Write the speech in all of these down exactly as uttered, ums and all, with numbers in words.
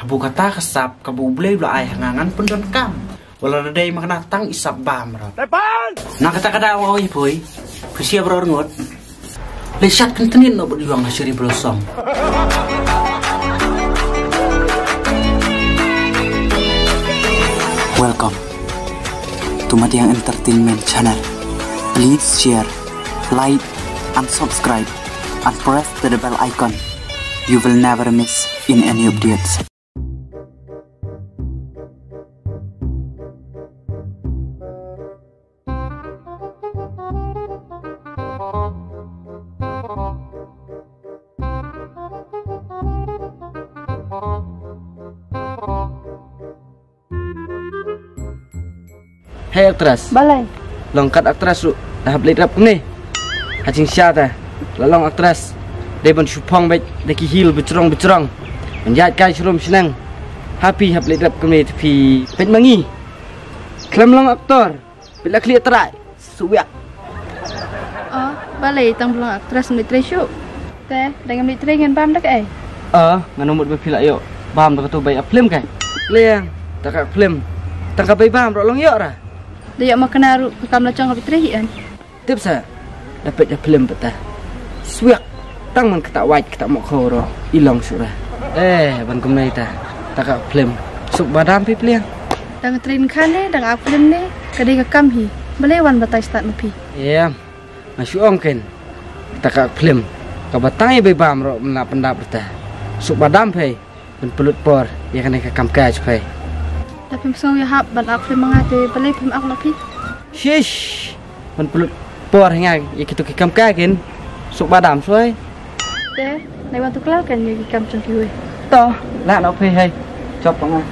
Bad kata ka sap kaba U Blei u la ai ha nga ngan pyndonkam. Wat la dei ma kane tang i sap bam rot. Na kata ka daw, oi poi, phi sngewbha rot ngut. Leit shat kyntien noh bad ïoh nga Cherry Blossom. Welcome to Madiang Entertainment Channel. Please share, like, and subscribe, and press the bell icon. You will never miss in any updates. Hei actress. Balei? Long kat actress ruh da hap leit rep kumne. Ha jingshisha te la long actress dei ban shu phong beit da ki heel bajrong bajrong, ban ïaid kai shrum shneng. Ha phi hap leit rep kumne te phi peit ma ngi. Khlem long actor phi la khlieh trai. Suwiak. Oh, balei tang ba long actress ngam leit trei shuh? Te da ngam leit trei ngan bam da kaei? Oh, ngan mut ba phi la ïoh bam da kato bai ak film kai. Pliang, da ka film. Tang ka bai bam ruh long ïoh ra. Da ïoh ma kane ruh ka kam la jong ka ba trei hi an. Tip sa da peit da film bata. Suwiak. Tang man kata wait kata mok kho ro i long shuh ra. Eh, ban kumne ta. Da ka film. Suk ba dam phi pliang. Dang trei kane, dang ak film ne, ka dei ka kam hi. Balei wan batai stad ma phi? Em, nga shu ong ken. Da ka film kaba tang i bai bam ruh mynta pyndap ruh ta. Suk ba dam phi ban pynlut por ïa kane ka kam kai jong phi. Da phim sngew ïahap ban ak film ma nga te balei phim ak ma phi? Shish. Ban pynlut por ha nga ïa kito ki kam kai ken. Suk ba dam shuh. Te, nai wan tu klar kan ïa ki kam jong phi wei. To, lah noh phi hei. Jop nga.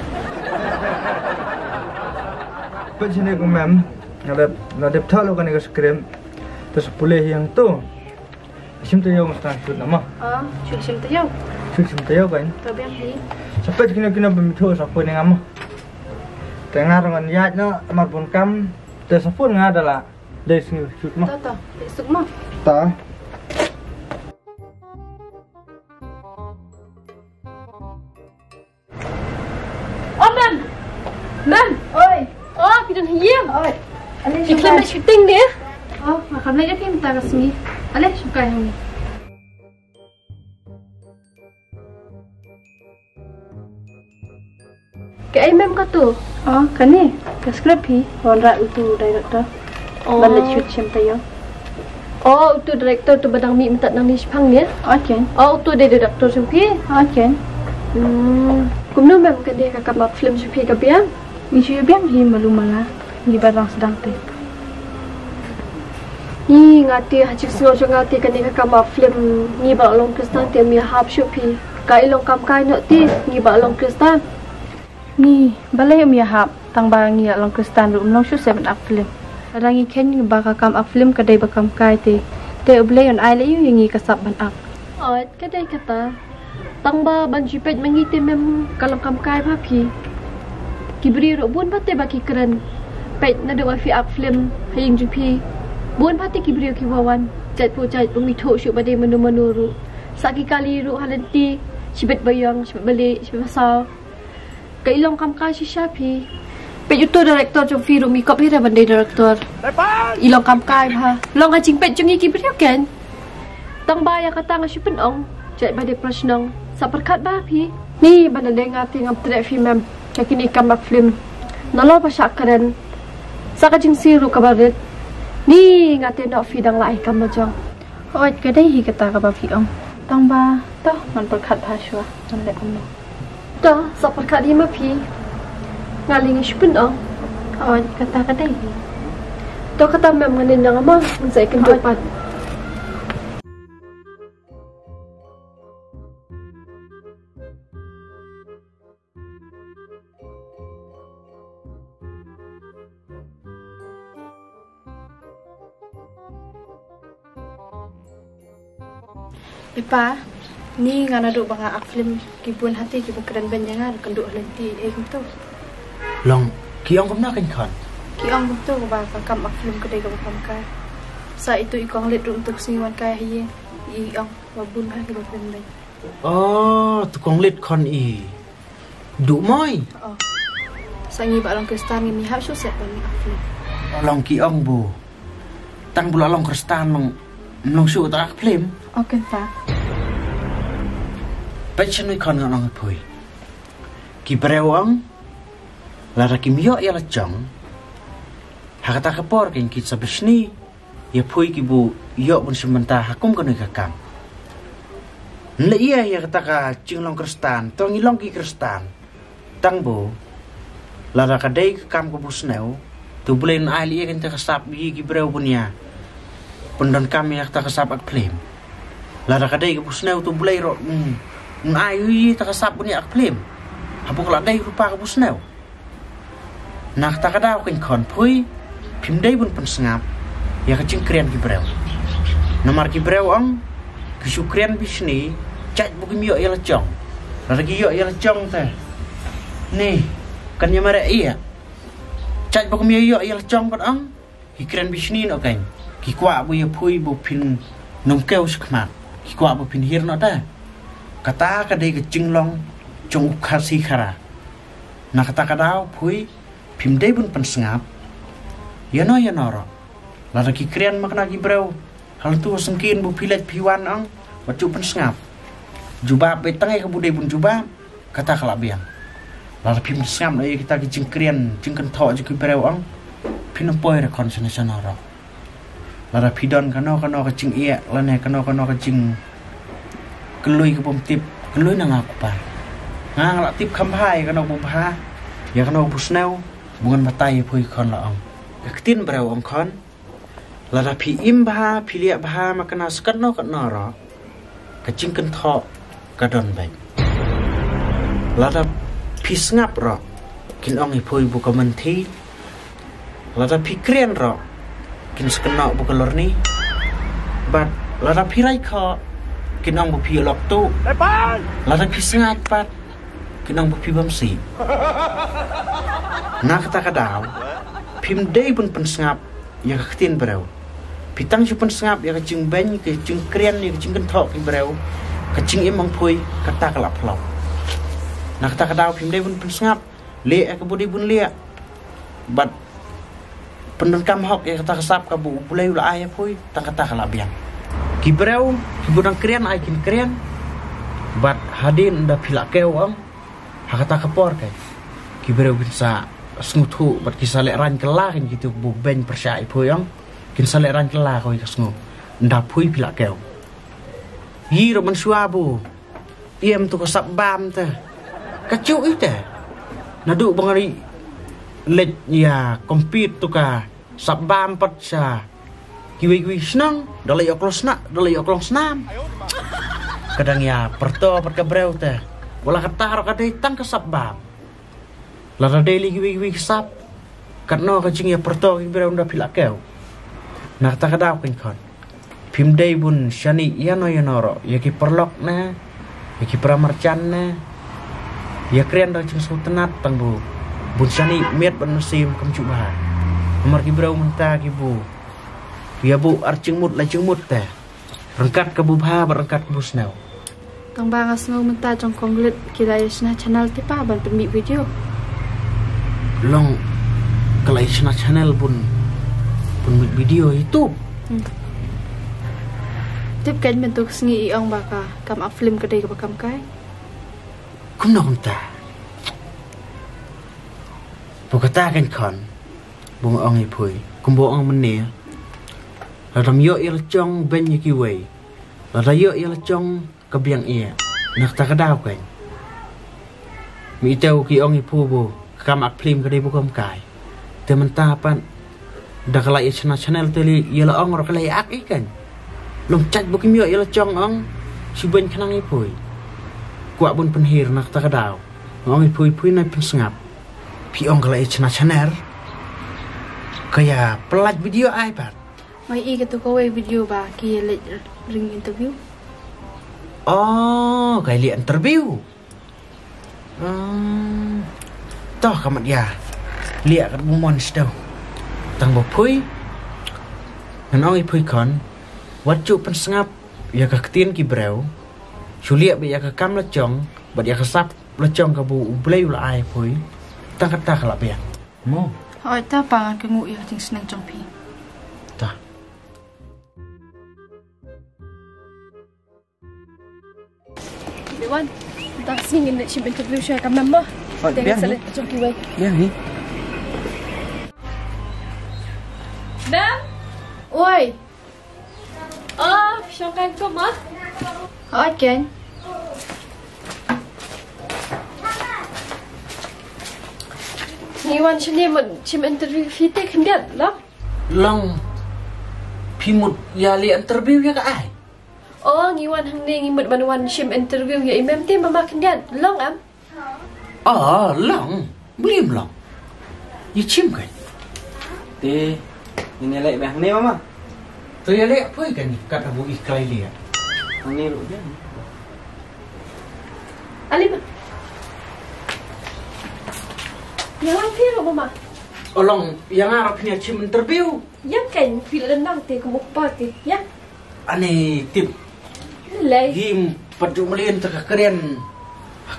Peit shane ko mem, nga dep, nga dep thaw lo kane ka script. Te sa pule hi hangto. Shim taïew nga sdang shoot na mo. Ah, shoot shim taïew. Shoot shim taïew kan. To biang hi. Sa peit kino kino ba mi thoh sa phone nga mo. Te nga ruh ngan ïaid noh mar bun kam. Te sa phone nga da la dei sngi shoot mo. To to, dei suk mo. Ta. Oh, Mem! Mem! Oi! Oh, phi don ha ïing? Oi. Ale, phi khlem leit shooting ne? Oh, nga khlem leit ïa phi mynta ka sngi. Ale, shu kai hangne. Kaei Mem kato? Oh, kane ka script hi, wanrah uto u director. Oh. Ban leit shoot shim taïew. Oh, uto u director uto ba dang mih mynta nangne shaphang ne? Oh, ken. Oh, uto u dei u director jong phi? Oh, ken. Hmm. Kumno Mem, kane ka kam ak film jong phi ka biang? Ngi shu biang hi malu mala. Ngi ba dang sdang te. Ngi, nga te ha jingsngew jong nga te kane ka kam ak film ngi ba long Khristan te ym ïahap shuh phi. Ka i long kam kai noh te ngi ba long Khristan. Ngi, balei ym ïahap, tang ba ngi ïa long Khristan ruh ym long shuh seh ban ak film. Lada ngi kheiñ ba ka kam ak film ka dei ba kam kai te, te U Blei un ai leh ïa ngi ka sap ban ak. Oi, ka dei kata. Tang ba ban ju peit ma ngi te Mem ka long kam kai bha phi. Ki briew ruh bun bha te ba ki kren. Peit naduh ba phi ak film ha ïing jong phi, bun bha te ki briew ki wa wan. Jait pu jait ym ithuh shuh ba dei mano mano ruh. Sa ki kali ruh ha lynti, shibit ba ïong, shibit ba lieh, shibit ba saw. Ka i long kam kai shisha phi. Peit uto director jong phi ruh mi kop hi re ban dei director. I long kam kai bha. Long ha jingpeit jong ngi ki briew ken. Tang ba ïa kata nga shu pynong. Jait ba dei prashnong. Sa pyrkhat bha phi. Ni ban da dei nga te ngam treh phi Mem. Ka kine kam ak film. Nalor ba shah kren. Sa ka jingsiew ruh kaba rit. Ni nga te noh phi dang lah hi kam la jong. Hooid, ka dei hi kata kaba phi ong. Tang ba, to, ngan pyrkhat bha shuwa, ngan leh kumno. To, sa pyrkhat hi ma phi. Nga lei nga shu pynong. Hooid, kata ka dei hi. To kata Mem ngan ïa nang ma, ngan sa ïakynduh pat. I pa, ni nga naduh ba nga ak film ki bun hati kiba kren beiñ ïa nga, kynduh ha lynti ei kumto. Long, ki ong kumno kein khon? Ki ong kumto ba ka kam ak film ka dei kaba kam kai. Sa itu i kong Lit ruh mynta ka sngi wan kai ha ïing, i ong ba bun bha kiba kren beiñ. Oh, tu kong Lit khon i. Duh moi. Oh. Sa ngi ba long Khristan ngi hap shu set ban ngi ak film. Long ki ong bu. Tang bu la long Khristan long long shu ta ak film. Okay ta. Peit shen wi khon ngan ong phui. Ki breu ong. Lada kim ïoh ïa la jong. Ha kata ka por kin ki sa bishni. Ïa phui ki bu ïoh bun shim bynta ha kum kano ka kam. Nle ïa ïa kata ka jinglong Khristan, to ngi long ki Khristan. Tang bu lada ka dei ka kam ka bu snew, to Blei un ai ïa kata ka sap ïa ki breu bun ïa. Pyndonkam ïa kata ka sap ak film. Lada ka dei ka bu snew to Blei ro un ai ïa kata ka sap bun ïa ak film. Hapoh la dei rupa ka bu snew. Na kata ka daw kin khon phui, phim dei bun pynsngap ïa ka jingkren ki breu. Namar ki breu ong ki shu kren bishni, jait ba kim ïoh ïa la jong. Lada ki ïoh ïa la jong te. Ni kan ïa mareh ïa. Jait ba kim ïoh ïa la jong pat ong. Ki kren bishni noh kan. Ki kwah bu ïa phui bu phin nongkew shikmat. Ki kwah bu phin hir noh te. Kata ka dei ka jinglong jong u Khasi Khara. Na kata ka daw phui phim dei bun pynsngap. Ïa no ïa no ro. Lada ki kren ma kane ki breu. Hal tu sengkin bu phi leit phi wan ong. Wat ju pynsngap. Jubab beit tang ïa ka bu dei bun jubab. Kata ka la biang. Lada phim pynsngap na ïa kita ki jingkren jingkynthoh jong ki breu ong. Phin poi re khon sene sene ro. Lada phi don kano kano ka jingeh lane kano kano ka jing kloi ka bym tip, kloi na nga kupa. Nga nga la tip kham bha ïa kano bu bha, ïa kano bu snew, bu ngan batai ïa phui khon la ong. Ka ktien breu ong khon, lada phi im bha, phi liah bha ma kano skano kano ro. Ka jingkynthoh ka don beit. Lada phi sngap ro kin ong ïa phui bu ka mynthi. Lada phi kren ro kin skno bu ka lorni. Bad lada phi rai kho kin ong bu phi lok tu. Lada phi sngaid pat kin ong bu phi bam si. Na kata ka daw phim dei bun pynsngap ïa ka ktien breu. Phi tang shu pynsngap ïa ka jingbeiñ, ka jingkren, ïa ka jingkynthoh ki breu. Ka jingim ong phui, kata ka la phlop. Na kata ka daw phim dei bun pynsngap, leh ïa ka bu dei bun leh. Bad pyndonkam hok ïa kata ka sap ka bu Blei u la ai ïa phui, tang kata ka la biang. Ki breu, ki bu dang kren ai kin kren. Bad hadien da phi la kew ong. Ha kata ka por kai. Ki breu kin sa sngewthuh bad ki sa leh rang kylla kan kitu bu beiñ pyrshah ïa phui ong. Kin sa leh rang kylla kawei ka sngew. Nda phui phi la kew. Yi ro man shwa bu. Iem tu ka sap bam te. Ka chu ite. Nadu bangari leh ïa compete tu ka sap bam pat sha kiwei kiwei shnong, da lei oklong sna, da lei oklong snam. Ka dang ïa pyrto pat ka breu te. Wala kata ro ka dei tang ka sap bam. Lada dei lei kiwei kiwei sap. Katno ka jingïa pyrto ki breu nda phi la kew. Na kata ka daw kin khon. Phim dei bun shani ïa no ïa no ro, ïa ki paralok ne, ïa ki paramarjan ne. Ïa kren da jingsngewtynnat tang bu. Bun shani miet ban mynsiem kam ju bha. Namar ki breu mynta ki bu. Ïa bu ar jingmut la jingmut te. Ryngkat ka bu bha bad ryngkat ka bu snew. Tang ba nga sngew mynta jong kong Lit ki la ïa shna channel te pa ban pynmih video. Long ka la ïa shna channel bun pynmih video YouTube. Hmm. Tip kan mynta ka sngi i ong ba ka kam ak film ka dei kaba kam kai. Kumno kumta. Pukata kan khon. Bung ong i phui. Kumbu ong mynne. Lada ym ïoh ïa la jong beiñ ïa kiwei. Lada ïoh ïa la jong ka biang ïa. Na kata ka daw kan. Mi iteu ki ong i phu bu. Ka kam ak phlim ka dei bu kam kai. Te mynta pat. Da ka la ïa shna channel te lei ïa la ong ro ka la ïa ak i kan. Long chait bu kim ïoh ïa la jong ong. Shi beiñ khnang i phui. Kwah bun pynhir na kata ka daw. Ong i phui phui nai pynsngap. Phi ong ka la ïa shna channel. Ka ïa pynlait video ai pat. Mai i katu kawei video ba ki leit ring interview. Oh, ka leit interview. Hmm. Toh ka mat ïa. Leit kat bu mon sdau. Tang ba phui. Ngan ong i phui khon. Wat ju pynsngap ïa ka ktien ki breu. Shu leit ba ïa ka kam la jong, bad ïa ka sap La jong kaba U Blei u la ai poi. Tang kata ka la biang. Mo. Hooid ta pa, ngan kynguh ïa ka jingsneng jong phi. Ta. Biwan, ta sngi ngin leit shim interview sha ka mem mo. Hooid, biang hi. Jong kiwei. Biang hi. Mem. Oi. Oh, shong kan ko ma. Hooid ken. Ngi wan shane mut shim interview phi te khyndiat long. Long. Phi mut ïa leh interview ïa ka ai? Oh, ngi wan hangne ngi mut ban wan shim interview ïa i mem te mama khyndiat long em? Oh, long. Blim long. Ïa shim kan. Te ngin ïa leh bha hangne mama. To ïa leh poi kan kat abu i klai leh. Hangne ruh biang. Alim. Ïa lang phi ruh mama. Oh long, ïa nga ruh phi ïa shim interview. Ïa kan phi la nang te kumuk pa te. Ïa. Ani tip. Lei. Gim pat ju mlien ta ka kren.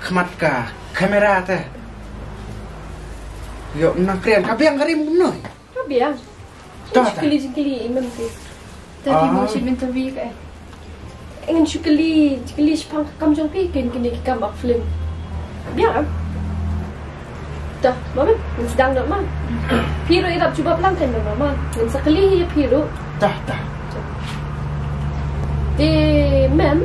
Khmat ka kamera ta. Yo nang kren ka biang ka rim kumno. Ka biang. Ta, ta. Jingkylli, jingkylli i mem te. Ta ki mo shim interview ka eh. Ngan shu kylli, kylli shaphang ka kam jong phi ken kine ki kam ak film. Biang em? Ta, mama, ngan sdang noh ma. Phi ruh i rap jubab lang ken mama. Ngan sa kylli hi phi ruh. Ta, ta. Te mem,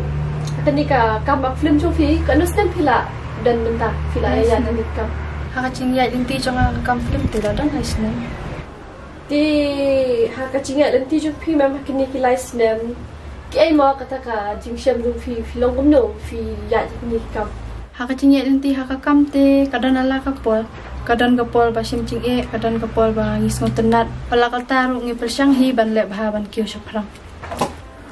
kane ka kam ak film jong phi, katno snem phi la don mynta phi la ïaid kane ka kam? Ha ka jingïaid lynti jong nga ka kam film te la don lai snem. Te ha ka jingïaid lynti jong phi mem ha kine ki lai snem, kiei mo kata ka jingshem jong phi, phi long kumno phi ïaid ha kane ka kam? Ha ka jingïaid lynti ha ka kam te ka don la ka por, ka don ka por ba shem jingeh, ka don ka por ba ngi sngewtynnat. Wat la katta ruh ngi pyrshang hi ban leh bha ban kiew shaphrang.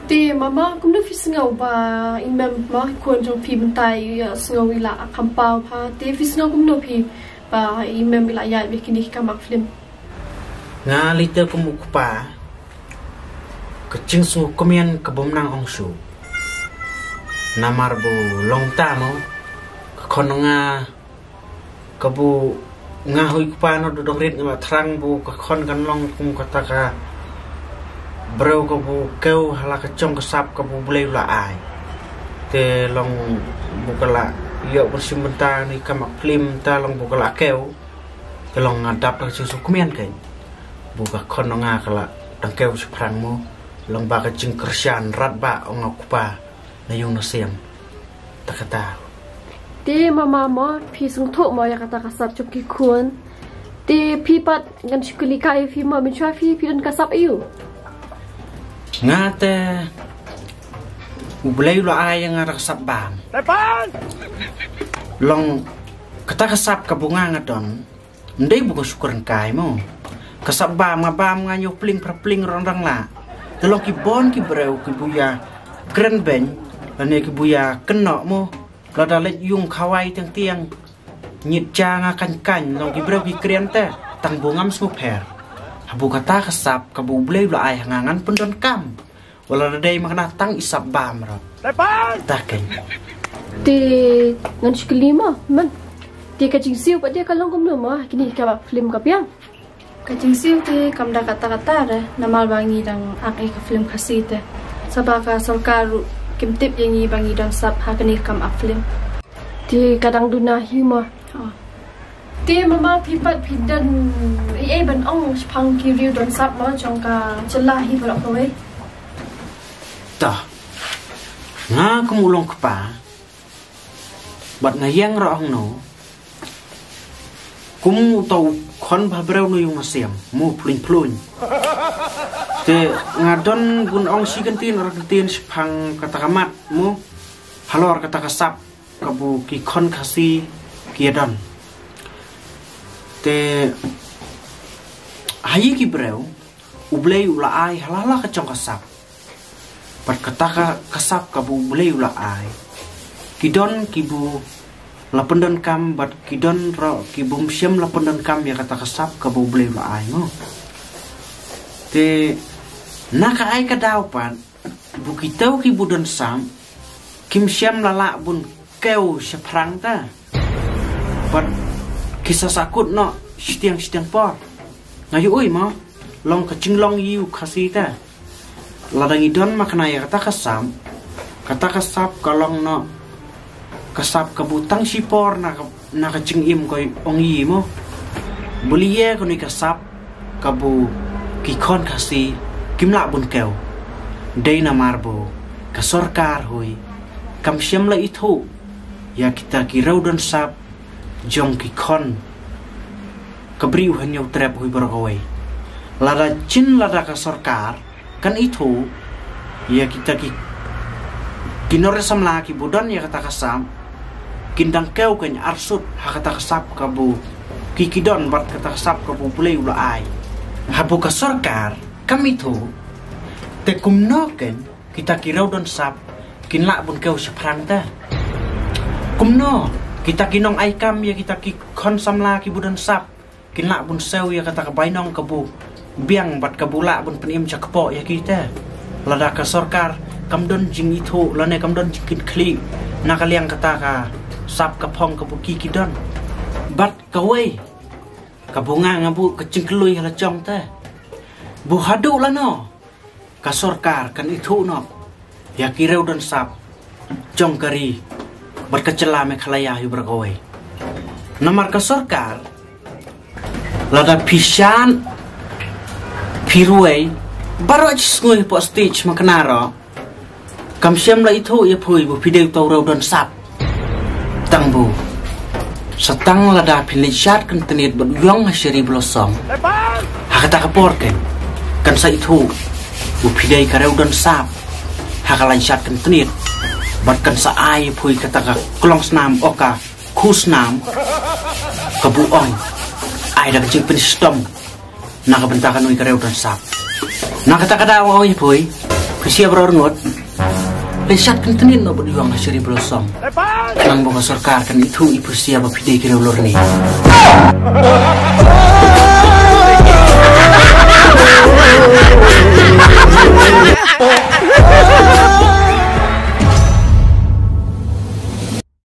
Te mama kumno phi sngew ba i mem ma i khun jong phi mynta i sngew i la kham paw bha, te phi sngew kumno phi ba i mem i la ïaid bad kine ki kam ak film? Nga lei te kum u kpa ka jingsngewkmen ka bym nang ong shuh. Namar ba long ta mo ka khon nga ka bu nga hoi kpa no dodong rit nga thrang bu ka khon kan long kum kata ka breu ka bu keu ha la ka jong ka sap ka bu Blei u la ai. Te long bu ka la ïoh ban shim bynta ni kam ak film ta long bu ka la keu. Te long nga dap da ka jingsngewkmen kan bu ka khon nga ka la dang keu shaphrang mo long ba ka jingkyrshan rat ba ong u kpa na ïung na sem. Ta kata. Te mama mo phi sngewthuh mo ïa kata ka sap jong ki khun? Te phi pat ngan shu kylli kai phi mo mynshuwa phi phi don ka sap aiu? Nga te U Blei u la ai ïa nga da ka sap bam. Long kata ka sap ka bu nga nga don. Ndei bu ka shu kren kai mo. Ka sap bam nga bam nga ñiew pling pra pling rong rang la. Te long ki bon ki breu ki bu ïa kren beiñ lane ki bu ïa kynnoh mo. Lada leit ïung khawai tiang tiang. Ñit ja nga kañ kañ long ki breu ki kren te tang bu ngam sngewpher. Ha bu kata ka sap ka bu Blei u la ai ha nga ngan pyndonkam. Wala da dei ma kane tang i sap bam rot. Ta ken. Te ngan shu kylli mo man. Te ka jingsiew pat de ka long kumno mo ha kine ki kam ak film ka biang? Ka jingsiew te kam da kata kata re namar ba ngi dang ak ïa ka film Khasi te. Sa ba ka sorkar ruh kim tip ïa ngi ba ngi don sap ha kine ki kam ak film. Te ka dang duna hi mo. Oh. Te mama phi pat phi don ei ei ban ong shaphang ki riew don sap mo jong ka jylla hi baroh kawei? Ta. Nga kum u long kpa. Bad nga ïeng ra ong no. Kum uto u khon ba breu no ïung na sem mo phlung phlung. Te nga don bun ong shi kyntien ar kyntien shaphang kata ka mat mo. Halor kata ka sap ka bu ki khon Khasi ki ïa don. Te ha ïa ki breu U Blei u la ai ha la la ka jong ka sap. Bad kata ka, ka sap ka bu U Blei u la ai. Ki don ki bu la pyndonkam bad ki don ro ki bym shym la pyndonkam ïa kata ka sap ka bu U Blei u la ai mo. Te na ka ai ka daw pat bu kito ki bu don sap kim shym la lah bun kiew shaphrang ta. Bad ki sa sahkut noh shiteng shiteng por. Nga ïohi mo, long ka jinglong ïa u Khasi te. Lada ngi don ma kane ïa kata ka sap, kata ka sap ka long noh ka sap kabu tang shipor na ka, na ka jingim ka ong ïa mo. Balei ïa kane ka sap kabu ki khon Khasi kim lah bun kew? Dei namar ba ka sorkar hi kam shym la ithuh ïa kita ki riew don sap jong ki khon ka Bri U Hynñiewtrep hi baroh kawei. Lada jin lada ka sorkar kan ithuh ïa kita ki, ki nongrim samla kibu don ïa kata ka sap, kin dang kew kein arsut ha kata ka sap kabu ki, ki don bad kata ka sap kabu U Blei u la ai. Haba ka sorkar kam ithuh, te kumno kein kita ki riew don sap kin lah bun kew shaphrang te? Kumno kita ki nong ai kam ïa kita ki khon samla kibu don sap kin lah bun siew ïa kata ka bainong kabu biang bad kabu lah bun pynim sha kpoh ïa ki te? Lada ka sorkar kam don jingithuh lane kam don jingkitkhlieh na ka liang kata ka sap ka phong kabu ki, ki don. Bad kawei kabu nga nga buh ka jingkylli ha la jong te, ba haduh lano ka sorkar kan ithuh noh ïa ki riew don sap jong ka ri bad ka jylla Meghalaya hi baroh kawei? Namar ka sorkar, lada phi shad, phi rwai baroh shi sngi hapoh stage ma kane ruh, kam shym la ithuh ïa phi ba phi dei uto u riew don sap. Tang ba sa tang lada phin leit shad kyntnit bad u ïong ha Cherry Blossom, ha kata ka por kein kan sa ithuh ba phi dei ka riew don sap ha ka lain shad kyntnit, bad kan sa ai ïa phi kata ka klong snam, o ka khusnam kabu ong ai da ka jingpynshitom na ka bynta kane ka riew don sap. Na kata ka daw, ong ïa phi, pyrshah baroh arngut, leit shad kyntnit noh bad u ïong ha Cherry Blossom. Nang ba ka sorkar kan ithuh ïa phi ba phi dei ki riew lorni.